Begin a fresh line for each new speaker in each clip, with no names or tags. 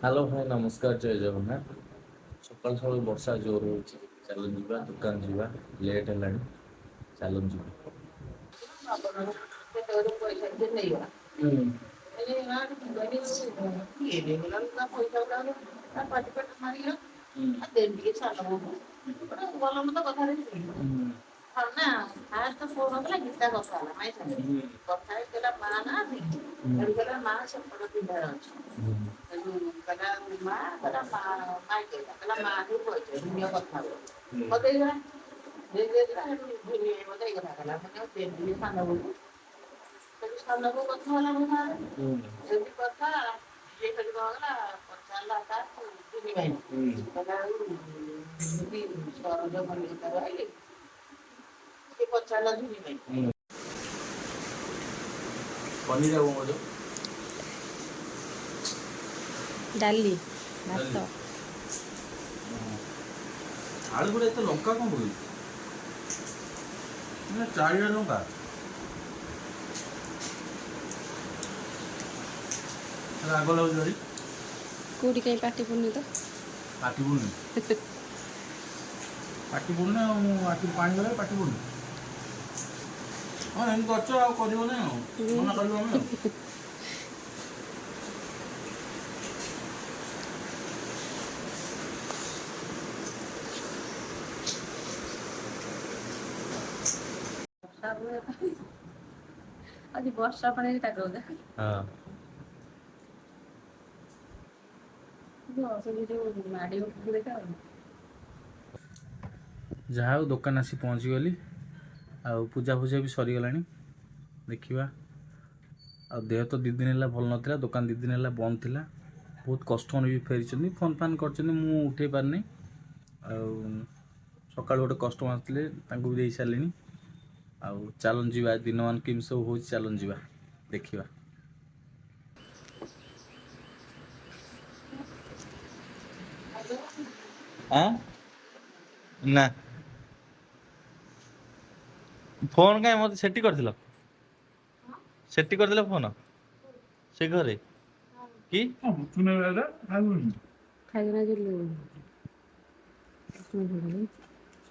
Hello ଭାଇ, ନମସ୍କାର, ଜୟ ଜଗନ୍ନାଥ। ସକାଳୁ ସକାଳୁ ବର୍ଷା ଜୋର ହେଉଛି। ଚାଲନ୍ତୁ ଯିବା, ଦୋକାନ ଯିବା, ଲେଟ୍ ହେଲାଣି, ଚାଲନ୍ତୁ ଯିବା।
ପଇସା ନେଇଗଲା। ଭଲ ମନ୍ଦ କଥାରେ ନା, ଫାଷ୍ଟ ଫୋନ କଲା ଗୀତା, କଥା ହେଲା ମାଇ ସାଙ୍ଗେ। କଥା ହେଇ କହିଲା, ମା ନାହାନ୍ତି? ସେଠୁ କହିଲା, ମା ସେପଟ ପିଣ୍ଡାରେ ଅଛି। ସେଠୁ କହିଲା ମା, କହିଲା ମା, ମାଇ କହିଲା, କହିଲା ମା କୁ କହିଛ ଦୁନିଆ କଥା ହୁଅ ମତେ। ଦେଇଦେଇଥିଲା। ସେଠୁ ଝୁନି ମତେ ଏଇ କଥା କହିଲା, ମାନେ ଦେବି ସାନ ବୋଉ। ସେଠୁ ସାନ ବୋଉ କଥା ହେଲା ମୋ ସାଙ୍ଗରେ। ଏମିତି କଥା ଇଏ ସେଠୁ କଣ କଲା, ପଚାରିଲା କାହାକୁ? ଝୁନି ଭାଇ କହିଲା, ଆଉ ଏମିତି ସରୋଜ କଲିକତାରୁ ଆଇଲେ? ସେ ପଚାରିଲା ଝୁନି ଭାଇ।
ପନିର ଆଉ କଣ କହୁଛ?
ଡାଲି, ଭାତ।
ଆଳୁ ଗୁଡ଼ା ଏତେ ଲଙ୍କା କ'ଣ ପକେଇଛୁ ନା? ଚାରିଟା ଲଙ୍କା ରାଗ ଲାଗୁଛି ଭାରି।
କୋଉଠି କାହିଁ ପାଟି ପଡୁନି ତ?
ପାଟି ପଡୁନି, ପାଟି ପଡୁନି। ଆଉ ମୁଁ ଆଖିରୁ ପାଣି ଗଲେ ପାଟି ପଡୁନି। ହଁ, ଏମିତି କରିଛ ଆଉ କରିବ ନା, ଆଉ ମନା କରିବ ଆମେ ଆଉ।
ବର୍ଷା ହୁଏ, ଆଜି ବର୍ଷା ପାଣିରେ କାଦୁଅ।
ହଁ।
ସବୁ ଯୋଉ ମାଡି ଦେଖା।
ଯାହା ହଉ, ଦୋକାନ ଆସି ପହଞ୍ଚିଗଲି ଆଉ ପୂଜା ଫୂଜା ବି ସରିଗଲାଣି। ଦେଖିବା। ଆଉ ଦେହ ତ 2 ଦିନ ହେଲା ଭଲ ନଥିଲା, ଦୋକାନ 2 ଦିନ ହେଲା ବନ୍ଦ ଥିଲା। ବହୁତ କଷ୍ଟମର ବି ଫେରିଛନ୍ତି, ଫୋନ୍ ଫାନ୍ କରିଛନ୍ତି, ମୁଁ ଉଠେଇ ପାରିନି। ଆଉ ସକାଳୁ ଗୋଟେ କଷ୍ଟମର ଆସିଥିଲେ, ତାଙ୍କୁ ବି ଦେଇ ସାରିଲିଣି। ଆଉ ଚାଲନ୍ତୁ ଯିବା, ଦିନମାନ କେମିତି ସବୁ ହେଉଛି, ଚାଲନ୍ତୁ ଯିବା ଦେଖିବା। ଆଁ ନା, ଫୋନ୍ କାଇଁ ମୋତେ ସେଠି କରିଥିଲ? ସେଠି କରିଥିଲ ଫୋନ ସେ ଘରେ କି?
ଖାଇକିନା ଯୋଉ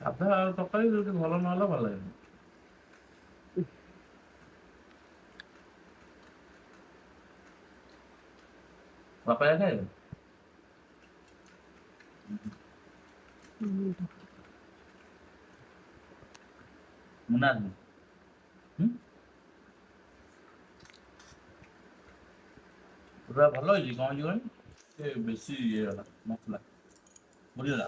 ସାଧା ତରକାରୀ ଯଦି ଭଲ ନହେଲା, ଭଲ ଲାଗେନି। ବାପା ଖାଇବେ। ମୁନା ହୁଁ ପୁରା ଭଲ ହେଇଛି। କ'ଣ ହେଇଛି କହନି, ସେ ବେଶୀ ଇଏ ହେଲା ମସଲା, ବୁଝିଲା?